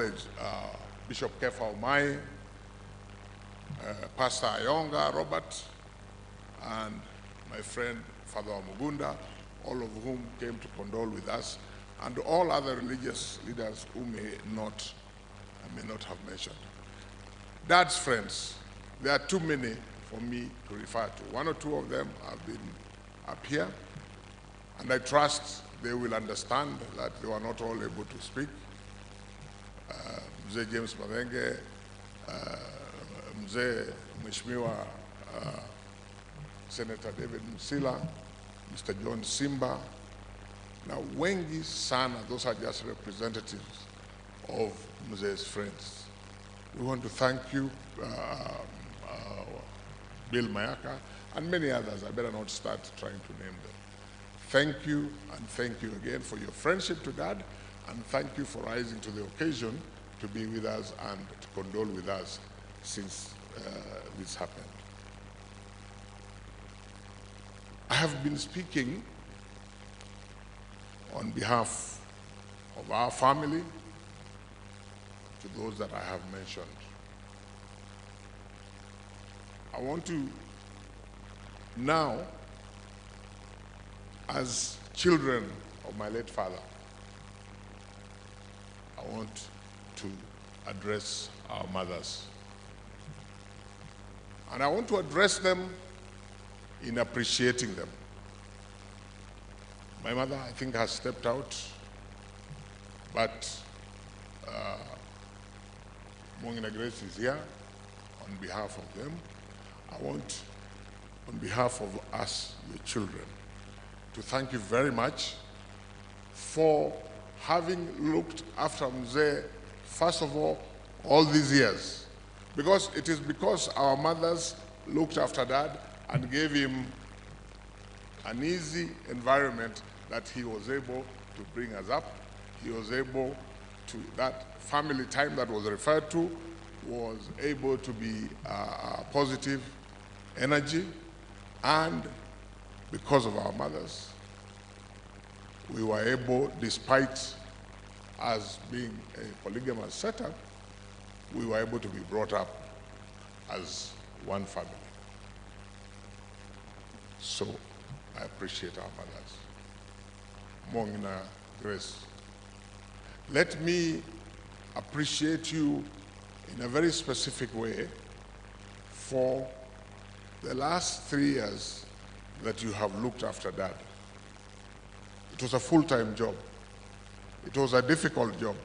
acknowledge Bishop Kefa Omai, Pastor Ayonga Robert, and my friend Father Mugunda, all of whom came to condole with us, and all other religious leaders who I may not have mentioned. Dad's friends, there are too many for me to refer to. One or two of them have been up here, and I trust they will understand that they were not all able to speak. Mzee James Mathenge, Mzee Mheshimiwa Senator David Musila, Mr. John Simba. Now, wengi sana, those are just representatives of Mzee's friends. We want to thank you, Bill Mayaka, and many others. I better not start trying to name them. Thank you, and thank you again for your friendship to Dad, and thank you for rising to the occasion to be with us and to condole with us since this happened. I have been speaking on behalf of our family to those that I have mentioned. I want to now, as children of my late father, I want to address our mothers. And I want to address them in appreciating them. My mother, I think, has stepped out, but Mongina Grace is here on behalf of them. I want, on behalf of us, your children, to thank you very much for having looked after Mzee, first of all these years. Because it is because our mothers looked after Dad and gave him an easy environment that he was able to bring us up. He was able to, that family time that was referred to was able to be a positive energy. And because of our mothers, we were able, despite us being a polygamous setup, we were able to be brought up as one family. So I appreciate our mothers. Mongina Grace, let me appreciate you in a very specific way for the last 3 years that you have looked after Dad. It was a full-time job. It was a difficult job.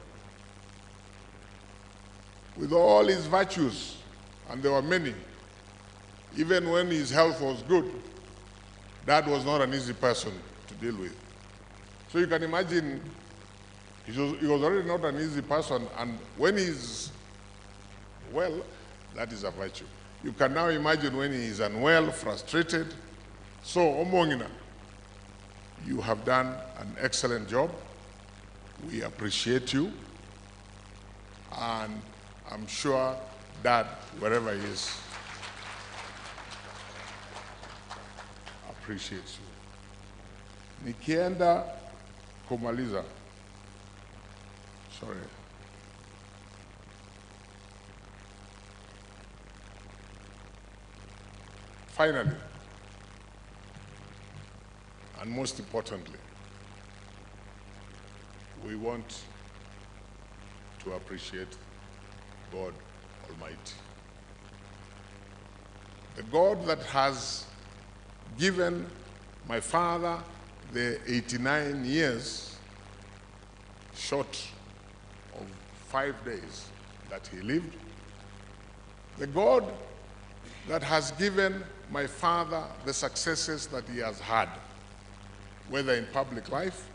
With all his virtues, and there were many, even when his health was good, Dad was not an easy person to deal with. So you can imagine, he was already not an easy person, and when he's well, that is a virtue. You can now imagine when he is unwell, frustrated. So, Omongina, you have done an excellent job. We appreciate you. And I'm sure Dad, wherever he is, appreciates you. Nikienda kumaliza. Sorry. Finally, and most importantly, we want to appreciate God Almighty. The God that has given my father the 89 years short of 5 days that he lived, the God that has given my father the successes that he has had, whether in public life,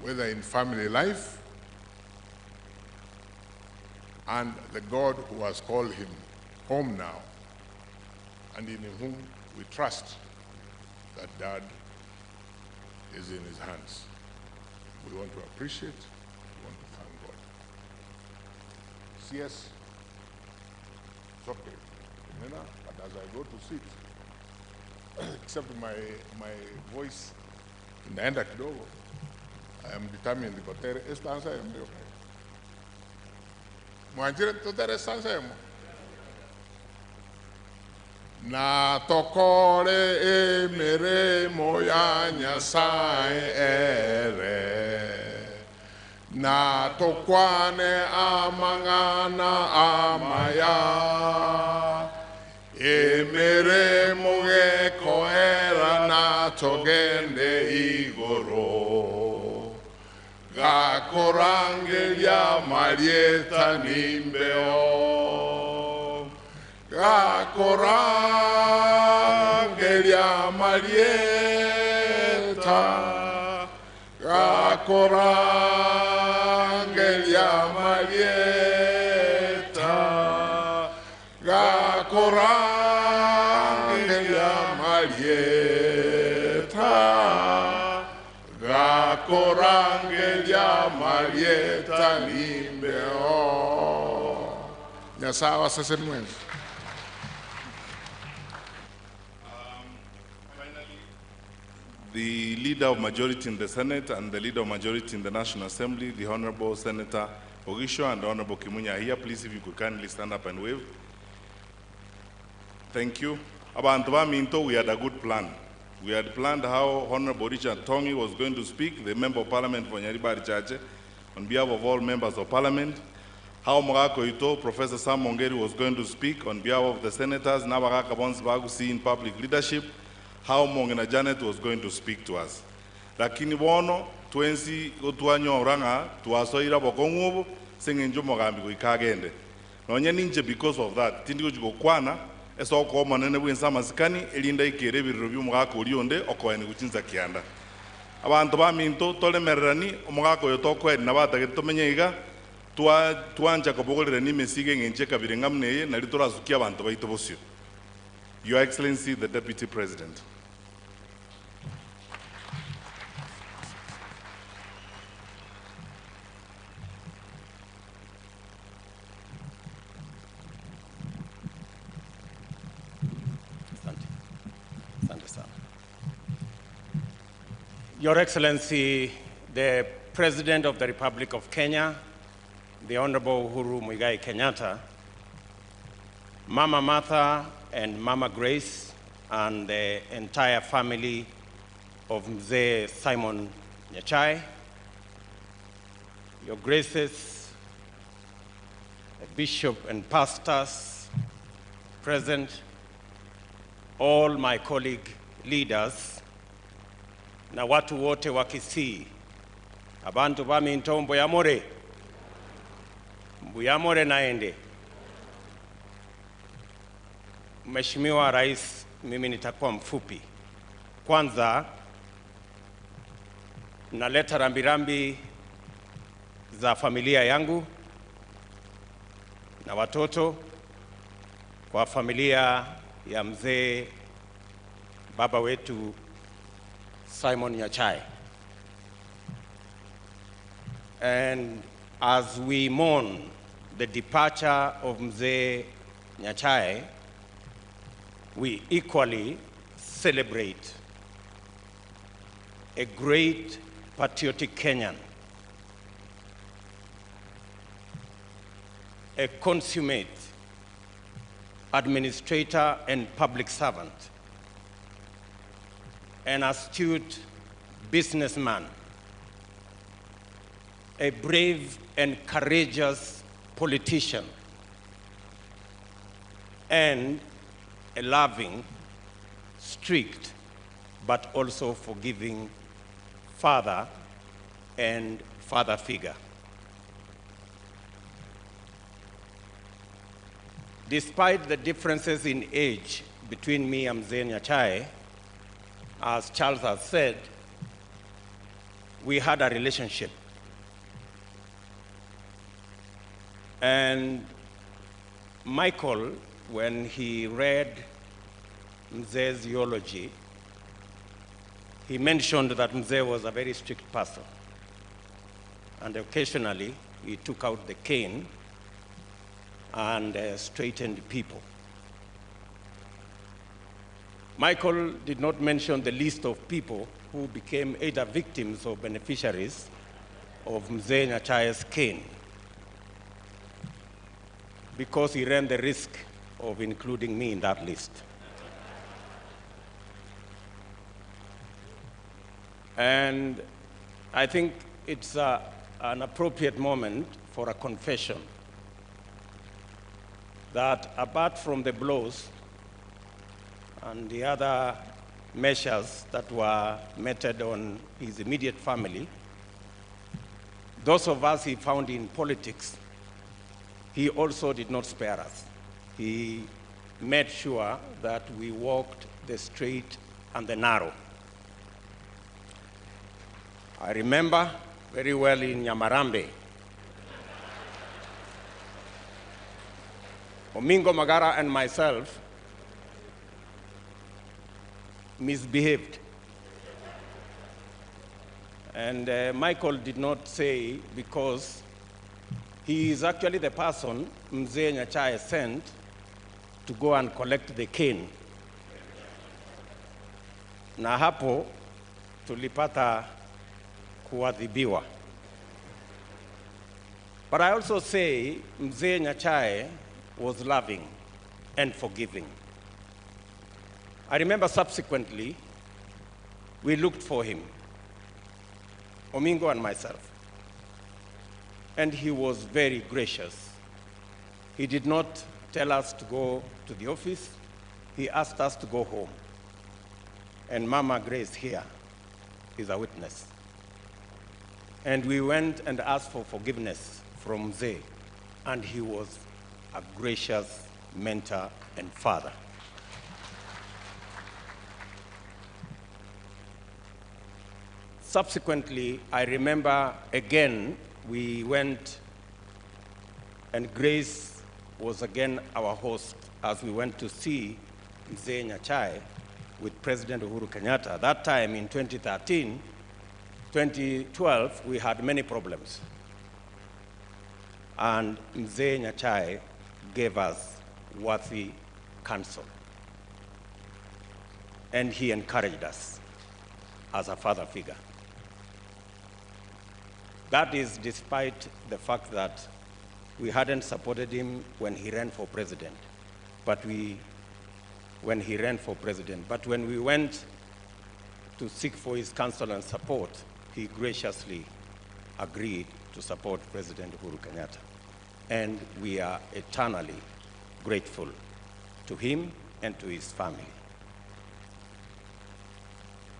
whether in family life, and the God who has called him home now, and in whom we trust that Dad is in his hands. We want to appreciate, we want to thank God. CS, it's okay. But as I go to sit, except my voice inaenda kidogo, I am determined. Mwanjire totere sansemo. Na tokore emere moya Nyasaye ere. Na tokwane amangana amaya. Emere moge koera na togende igoro. Gakorangelia marieta nimbeo. Gakorangelia marieta. Gakorangelia marieta. Gakorangelia marieta. Gakorangelia marieta nimbeo. Nyasaye asesemwenzi. The leader of majority in the Senate and the leader of majority in the National Assembly, the Honorable Senator Poghisio and the Honorable Kimunya are here. Please, if you could kindly stand up and wave. Thank you. Abantu ba Minto, we had a good plan. We had planned how Honorable Richard Tongi was going to speak, the Member of Parliament for Nyaribari Chache, on behalf of all members of Parliament. How Mogako Ito, Professor Sam Ongeri was going to speak on behalf of the senators, Nabagaka Bonsbagu, in public leadership. How Mongena Janet was going to speak to us. Lakini bono twensi otwanyo oranga tuasoira bokongubo sengenjo mogambi goikagende. Nonye ninje because of that tindi gokwana esoko manene bwensa masikani elinda ikere biriro by'omugaka orionde okoene guchinza kianda. Abantu baminto tolemererani omugaka oyo tokoeni nabatagete tomenye iga twanja kobogorera ni mesige ngenje kabiri ngamneye nali torasukia abantu baito bosio. Your Excellency, the Deputy President. Your Excellency, the President of the Republic of Kenya, the Honorable Uhuru Muigai Kenyatta, Mama Martha and Mama Grace, and the entire family of Mzee Simon Nyachae, Your Graces, the Bishop and pastors present, all my colleague leaders, na watu wote wa Kisii, abantu baminto mbuyamore, mbuyamore naende. Mheshimiwa Rais, mimi nitakuwa mfupi. Kwanza, naleta rambirambi za familia yangu na watoto kwa familia ya mzee baba wetu Simon Nyachae. And as we mourn the departure of Mzee Nyachae, we equally celebrate a great patriotic Kenyan, a consummate administrator and public servant, an astute businessman, a brave and courageous politician, and a loving, strict, but also forgiving father and father figure. Despite the differences in age between me and Mzee Nyachae, as Charles has said, we had a relationship. And Michael, when he read Mzee's eulogy, he mentioned that Mzee was a very strict person. And occasionally, he took out the cane and straightened people. Michael did not mention the list of people who became either victims or beneficiaries of Mzee Nyachae's cane. because he ran the risk of including me in that list. And I think it's an appropriate moment for a confession that apart from the blows and the other measures that were meted on his immediate family, those of us he found in politics, he also did not spare us. He made sure that we walked the straight and the narrow. I remember very well in Nyamarambe, Omingo Magara and myself misbehaved. And Michael did not say, because he is actually the person Mzee Nyachae sent to go and collect the cane. Na hapo tulipata kuadhibiwa. But I also say Mzee Nyachae was loving and forgiving. I remember subsequently, we looked for him, Omingo and myself, and he was very gracious. He did not tell us to go to the office. He asked us to go home. And Mama Grace here is a witness. And we went and asked for forgiveness from Mzee, and he was a gracious mentor and father. Subsequently, I remember again, we went, and Grace was again our host as we went to see Mzee Nyachae with President Uhuru Kenyatta. That time in 2013, 2012, we had many problems. And Mzee Nyachae gave us worthy counsel. And he encouraged us as a father figure. That is despite the fact that we hadn't supported him when he ran for president, but when we went to seek for his counsel and support, he graciously agreed to support President Uhuru Kenyatta. And we are eternally grateful to him and to his family.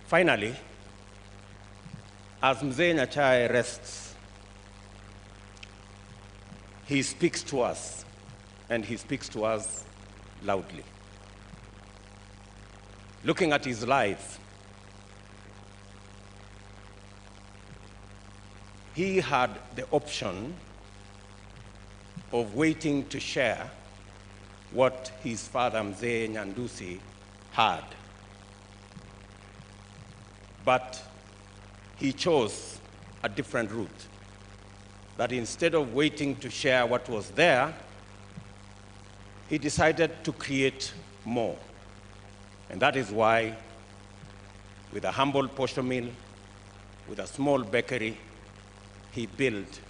Finally, as Mzee Nyachae rests, he speaks to us, and he speaks to us loudly. Looking at his life, he had the option of waiting to share what his father, Mzee Nyandusi, had. But he chose a different route, that instead of waiting to share what was there, he decided to create more. And that is why, with a humble posho mill, with a small bakery, he built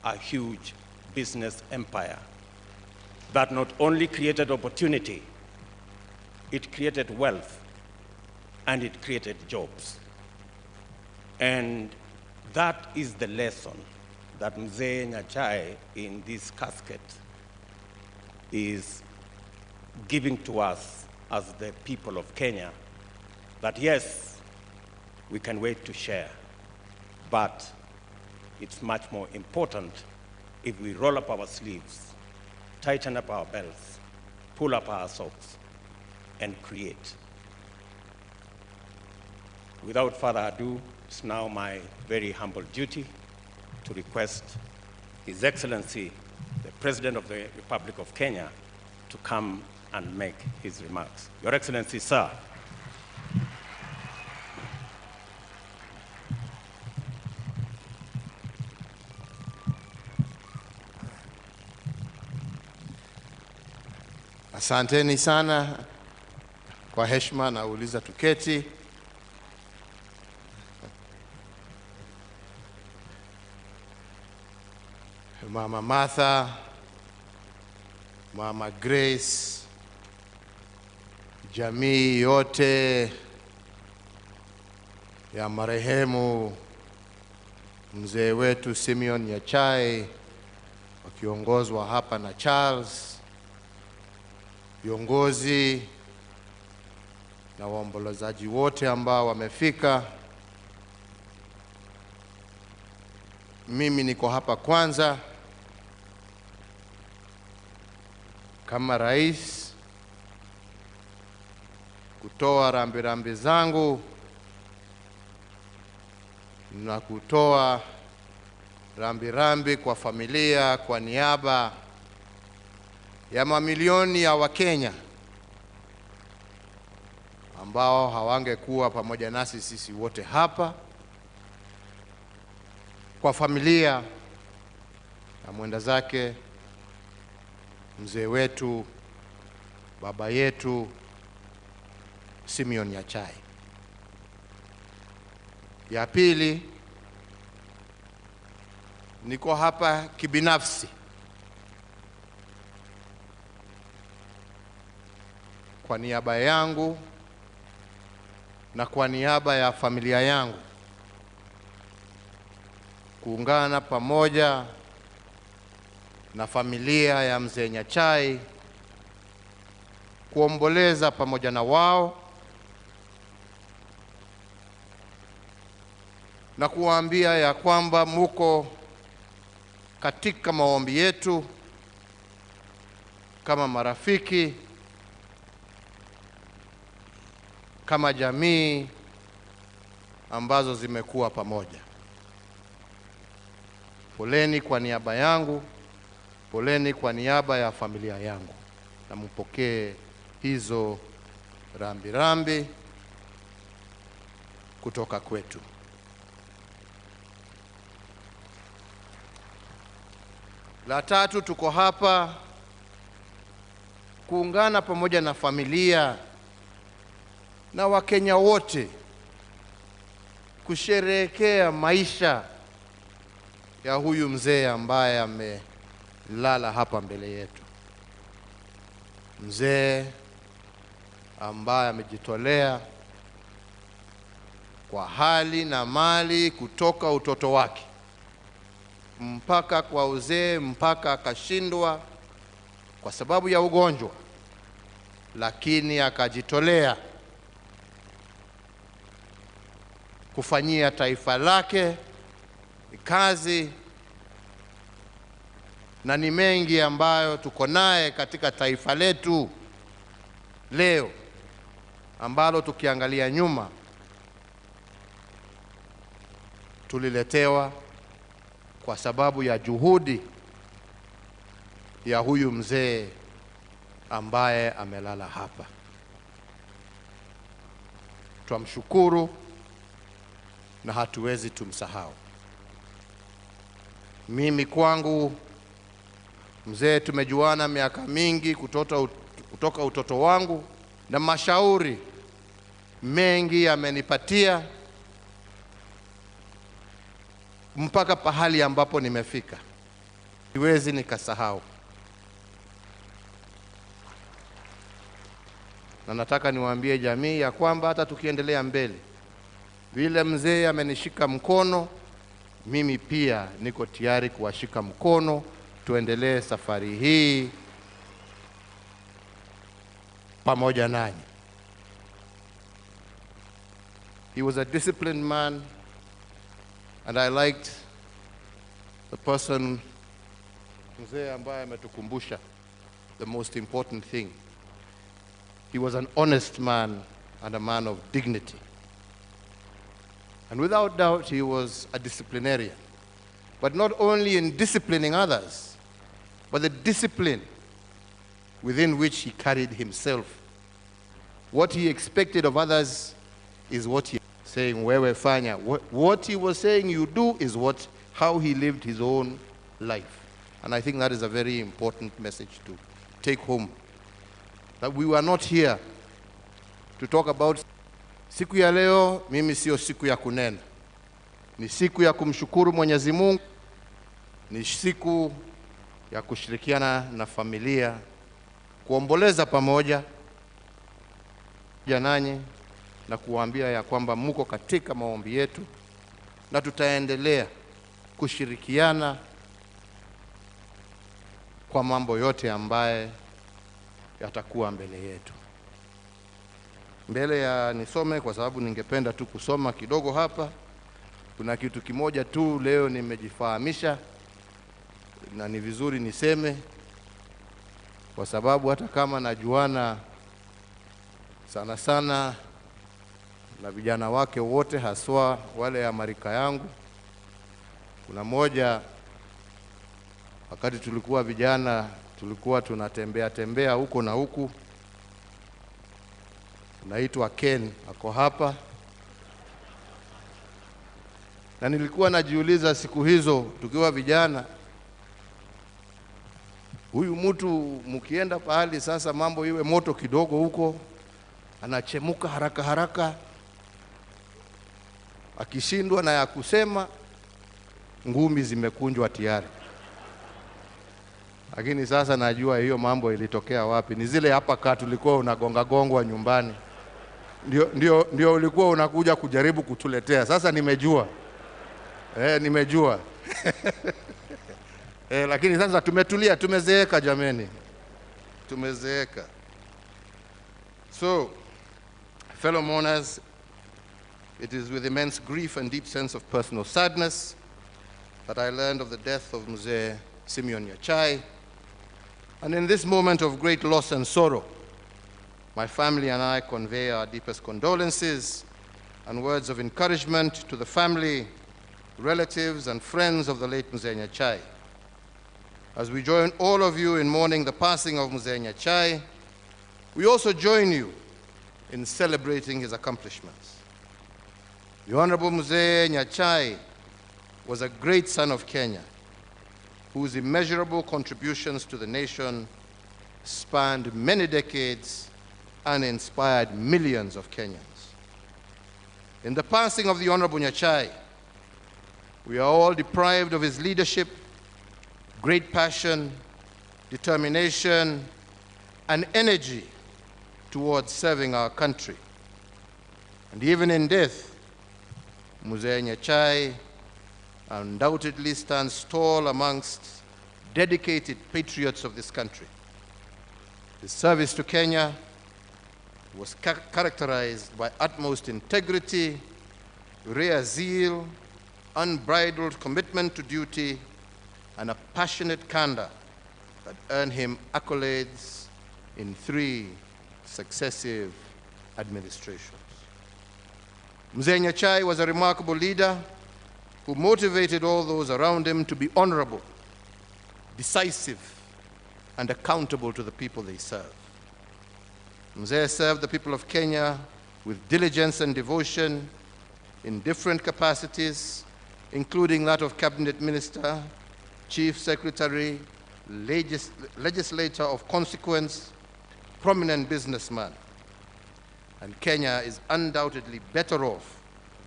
a huge business empire that not only created opportunity, it created wealth, and it created jobs. And that is the lesson that Mzee Nyachae in this casket is giving to us as the people of Kenya, that yes, we can wait to share, but it's much more important if we roll up our sleeves, tighten up our belts, pull up our socks, and create. Without further ado, it's now my very humble duty to request His Excellency, the President of the Republic of Kenya, to come and make his remarks. Your Excellency, sir. Asanteni sana kwa heshima na uliza tuketi. Mama Martha, Mama Grace, jamii yote ya marehemu mzee wetu Simeon Nyachae wakiongozwa hapa na Charles, viongozi na waombolezaji wote ambao wamefika. Mimi niko hapa kwanza kama rais kutoa rambirambi zangu na kutoa rambirambi kwa familia kwa niaba ya mamilioni ya Wakenya ambao hawangekuwa pamoja nasi sisi wote hapa, kwa familia na mwenda zake mzee wetu, baba yetu Simeon Nyachae. Ya pili, niko hapa kibinafsi kwa niaba yangu na kwa niaba ya familia yangu kuungana pamoja na familia ya mzee Nyachae kuomboleza pamoja na wao na kuwaambia ya kwamba muko katika maombi yetu kama marafiki, kama jamii ambazo zimekuwa pamoja. Poleni kwa niaba yangu, poleni kwa niaba ya familia yangu, na mpokee hizo rambirambi kutoka kwetu. La tatu, tuko hapa kuungana pamoja na familia na Wakenya wote kusherehekea maisha ya huyu mzee ambaye amelala hapa mbele yetu. Mzee ambaye amejitolea kwa hali na mali kutoka utoto wake mpaka kwa uzee, mpaka akashindwa kwa sababu ya ugonjwa, lakini akajitolea kufanyia taifa lake kazi, na ni mengi ambayo tuko naye katika taifa letu leo ambalo tukiangalia nyuma tuliletewa kwa sababu ya juhudi ya huyu mzee ambaye amelala hapa. Twamshukuru na hatuwezi tumsahau. Mimi kwangu mzee tumejuana miaka mingi kutoka utoto wangu, na mashauri mengi amenipatia mpaka pahali ambapo nimefika. Siwezi nikasahau. Na nataka niwaambie jamii ya kwamba hata tukiendelea mbele, vile mzee amenishika mkono, mimi pia niko tayari kuwashika mkono, tuendelee safari hii pamoja nanyi. He was a disciplined man, and I liked the person, mzee ambaye ametukumbusha the most important thing. He was an honest man and a man of dignity. And without doubt, he was a disciplinarian. But not only in disciplining others, but the discipline within which he carried himself. What he expected of others is what he was saying, wewe fanya. What he was saying you do is how he lived his own life. And I think that is a very important message to take home. That we were not here to talk about siku ya leo, mimi sio siku ya kunena. Ni siku ya kumshukuru Mwenyezi Mungu. Ni siku ya kushirikiana na familia kuomboleza pamoja nanyi na kuwaambia ya kwamba muko katika maombi yetu na tutaendelea kushirikiana kwa mambo yote ambaye yatakuwa mbele yetu. Mbele ya nisome, kwa sababu ningependa tu kusoma kidogo hapa. Kuna kitu kimoja tu leo nimejifahamisha na ni vizuri niseme, kwa sababu hata kama najuana sana sana na vijana wake wote, haswa wale ya marika yangu, kuna moja wakati tulikuwa vijana tulikuwa tunatembea tembea huko na huku, naitwa Ken, ako hapa. Na nilikuwa najiuliza siku hizo tukiwa vijana, huyu mtu mkienda pahali sasa mambo iwe moto kidogo huko, anachemuka haraka haraka, akishindwa na ya kusema, ngumi zimekunjwa tayari. Lakini sasa najua hiyo mambo ilitokea wapi. Ni zile hapa kaa tulikuwa unagonga gongwa nyumbani, ndio ulikuwa unakuja kujaribu kutuletea. Sasa nimejua. Nimejua. Lakini sasa tumetulia, tumezeeka jameni. Tumezeeka. So, fellow mourners, it is with immense grief and deep sense of personal sadness that I learned of the death of Mzee Simeon Nyachae. And in this moment of great loss and sorrow, my family and I convey our deepest condolences and words of encouragement to the family, relatives, and friends of the late Mzee Nyachae. As we join all of you in mourning the passing of Mzee Nyachae, we also join you in celebrating his accomplishments. The Honorable Mzee Nyachae was a great son of Kenya, whose immeasurable contributions to the nation spanned many decades and inspired millions of Kenyans. In the passing of the Honorable Nyachae, we are all deprived of his leadership, great passion, determination, and energy towards serving our country. And even in death, Mzee Nyachae undoubtedly stands tall amongst dedicated patriots of this country. His service to Kenya was characterized by utmost integrity, rare zeal, unbridled commitment to duty, and a passionate candor that earned him accolades in 3 successive administrations. Mzee Nyachae was a remarkable leader who motivated all those around him to be honorable, decisive, and accountable to the people they serve. Mzee served the people of Kenya with diligence and devotion in different capacities, including that of cabinet minister, chief secretary, legislator of consequence, prominent businessman. And Kenya is undoubtedly better off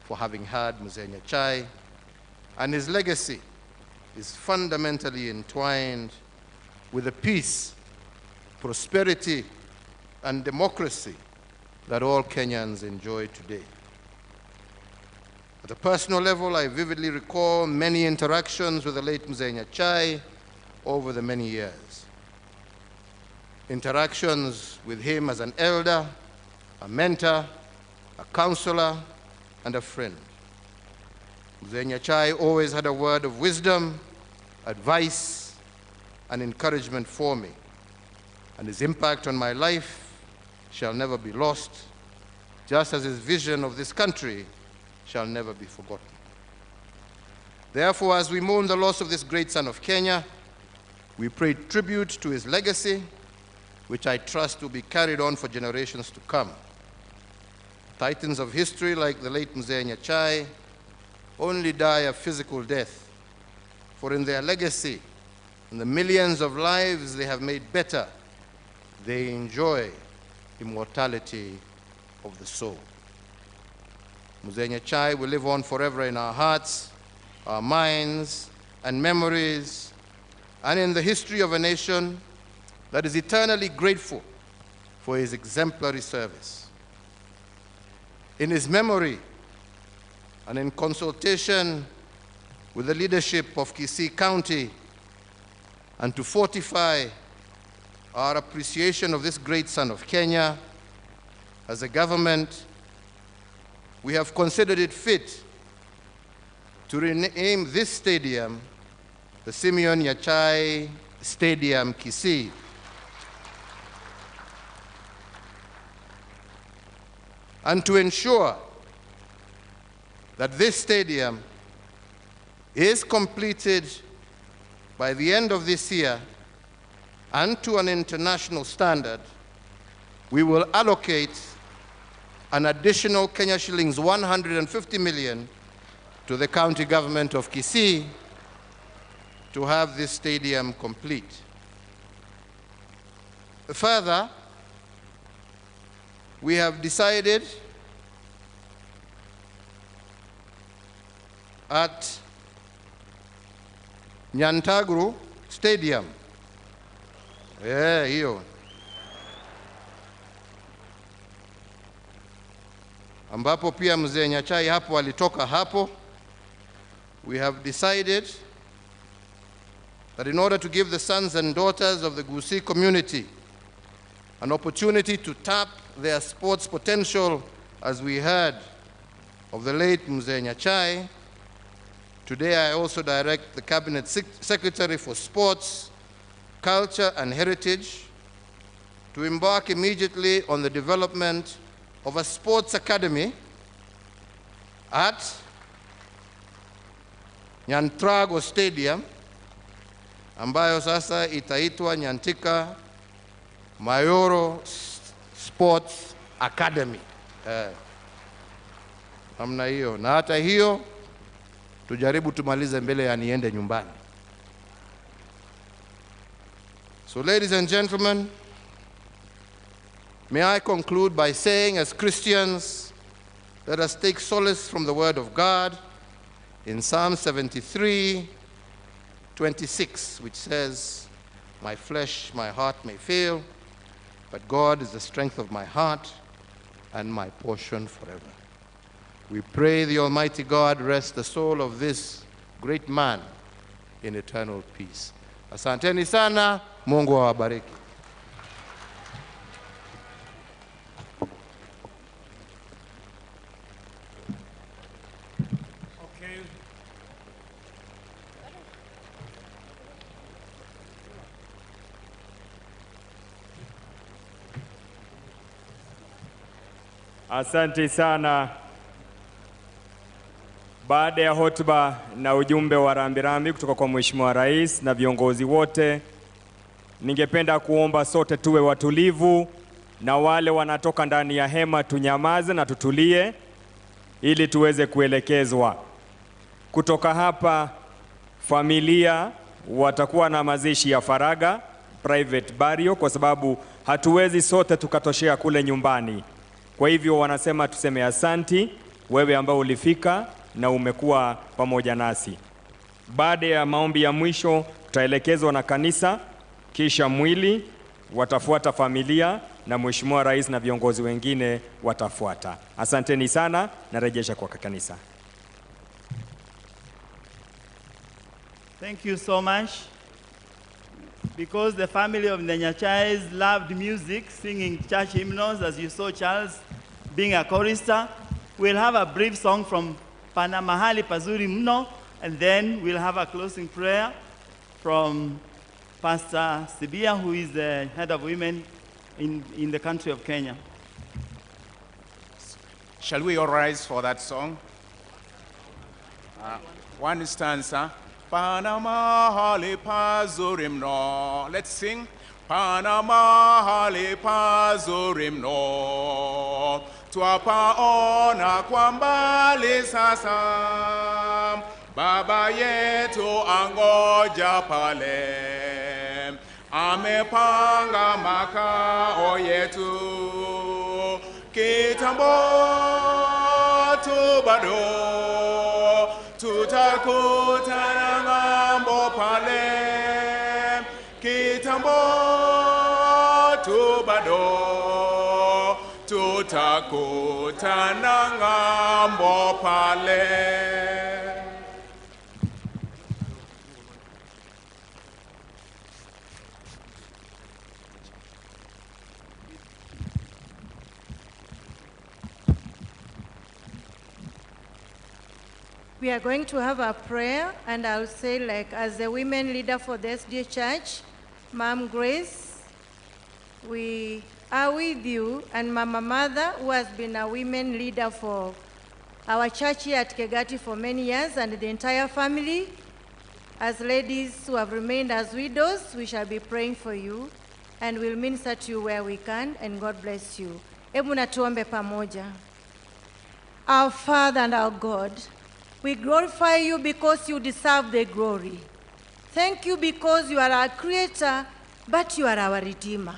for having had Mzee Nyachae, and his legacy is fundamentally entwined with the peace, prosperity, and democracy that all Kenyans enjoy today. At a personal level, I vividly recall many interactions with the late Mzee Nyachae over the many years. Interactions with him as an elder, a mentor, a counselor, and a friend. Mzee Nyachae always had a word of wisdom, advice, and encouragement for me, and his impact on my life shall never be lost, just as his vision of this country shall never be forgotten. Therefore, as we mourn the loss of this great son of Kenya, we pay tribute to his legacy, which I trust will be carried on for generations to come. Titans of history like the late Mzee Nyachae only die a physical death, for in their legacy and the millions of lives they have made better, they enjoy immortality of the soul. Mzee Nyachae will live on forever in our hearts, our minds, and memories, and in the history of a nation that is eternally grateful for his exemplary service. In his memory and in consultation with the leadership of Kisii County, and to fortify our appreciation of this great son of Kenya, as a government, we have considered it fit to rename this stadium the Simeon Nyachae Stadium, Kisii. And to ensure that this stadium is completed by the end of this year and to an international standard, we will allocate an additional Kenya shillings 150 million to the county government of Kisii to have this stadium complete. Further, we have decided at Nyantagro Stadium, hiyo, ambapo pia Mzee Nyachae hapo alitoka hapo, we have decided that in order to give the sons and daughters of the Gusii community an opportunity to tap their sports potential, as we heard of the late Mzee Nyachae, today I also direct the Cabinet Secretary for Sports, Culture and Heritage to embark immediately on the development of a sports academy at Nyantrago Stadium, ambayo sasa itaitwa Nyantika Mayoro Sports Academy. Namna hiyo. Na hata hiyo tujaribu tumalize mbele ya niende nyumbani. So ladies and gentlemen, may I conclude by saying, as Christians, let us take solace from the word of God in Psalm 73:26, which says, "My flesh, my heart may fail, but God is the strength of my heart and my portion forever." We pray the Almighty God rest the soul of this great man in eternal peace. Asanteni sana, Mungu awabariki. Okay. Asante sana. Baada ya hotuba na ujumbe wa rambirambi kutoka kwa Mheshimiwa Rais na viongozi wote, ningependa kuomba sote tuwe watulivu, na wale wanatoka ndani ya hema tunyamaze na tutulie ili tuweze kuelekezwa. Kutoka hapa familia watakuwa na mazishi ya faraga, private burial, kwa sababu hatuwezi sote tukatoshea kule nyumbani. Kwa hivyo wanasema tuseme asanti wewe ambao ulifika na umekuwa pamoja nasi. Baada ya maombi ya mwisho tutaelekezwa na kanisa, kisha mwili watafuata familia na Mheshimiwa Rais na viongozi wengine watafuata. Asanteni sana, narejesha kwa kanisa. Thank you so much. Because the family of the Nyachaes loved music, singing church hymnals, as you saw Charles being a chorister, we'll have a brief song from Pana Mahali Pazuri Mno, and then we'll have a closing prayer from Pastor Sibia, who is the head of women in the country of Kenya. Shall we all rise for that song? One stanza. Pana Mahali Pazuri Mno. Let's sing. Pana Mahali Pazuri Mno. Twapaona kwa mbali sasa, Baba yetu angoja pale, amepanga makao yetu. Kitambo tu bado tutakutana ng'ambo pale, kitambo tu bado, tutakutana ng'ambo pale. We are going to have a prayer, and I'll say, like, as the women leader for the SDA Church, Ma'am Grace, we are with you, and Mama Mother, who has been a women leader for our church here at Kegati for many years, and the entire family, as ladies who have remained as widows, we shall be praying for you, and we'll minister to you where we can, and God bless you. Hebu na tuombe pamoja. Our Father and our God, we glorify you because you deserve the glory. Thank you because you are our creator, but you are our redeemer.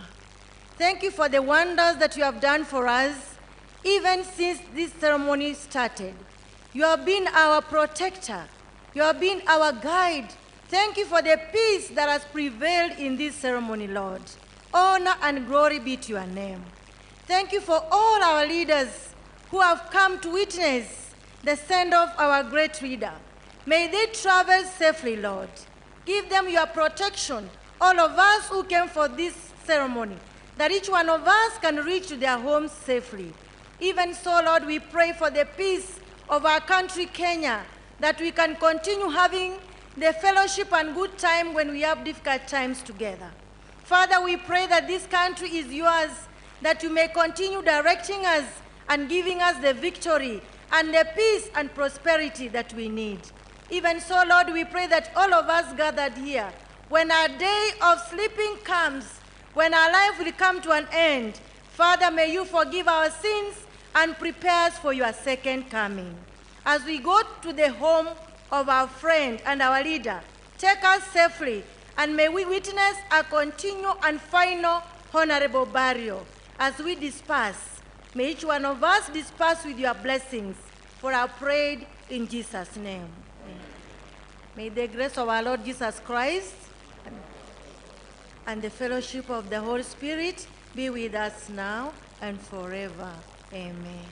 Thank you for the wonders that you have done for us, even since this ceremony started. You have been our protector. You have been our guide. Thank you for the peace that has prevailed in this ceremony, Lord. Honor and glory be to your name. Thank you for all our leaders who have come to witness the send-off of our great leader. May they travel safely, Lord. Give them your protection, all of us who came for this ceremony, that each one of us can reach to their homes safely. Even so, Lord, we pray for the peace of our country, Kenya, that we can continue having the fellowship and good time when we have difficult times together. Father, we pray that this country is yours, that you may continue directing us and giving us the victory and the peace and prosperity that we need. Even so, Lord, we pray that all of us gathered here, when our day of sleeping comes, when our life will come to an end, Father, may you forgive our sins and prepare us for your second coming. As we go to the home of our friend and our leader, take us safely, and may we witness a continual and final honorable burial as we disperse. May each one of us disperse with your blessings, for I prayed in Jesus' name. Amen. May the grace of our Lord Jesus Christ and the fellowship of the Holy Spirit be with us now and forever. Amen.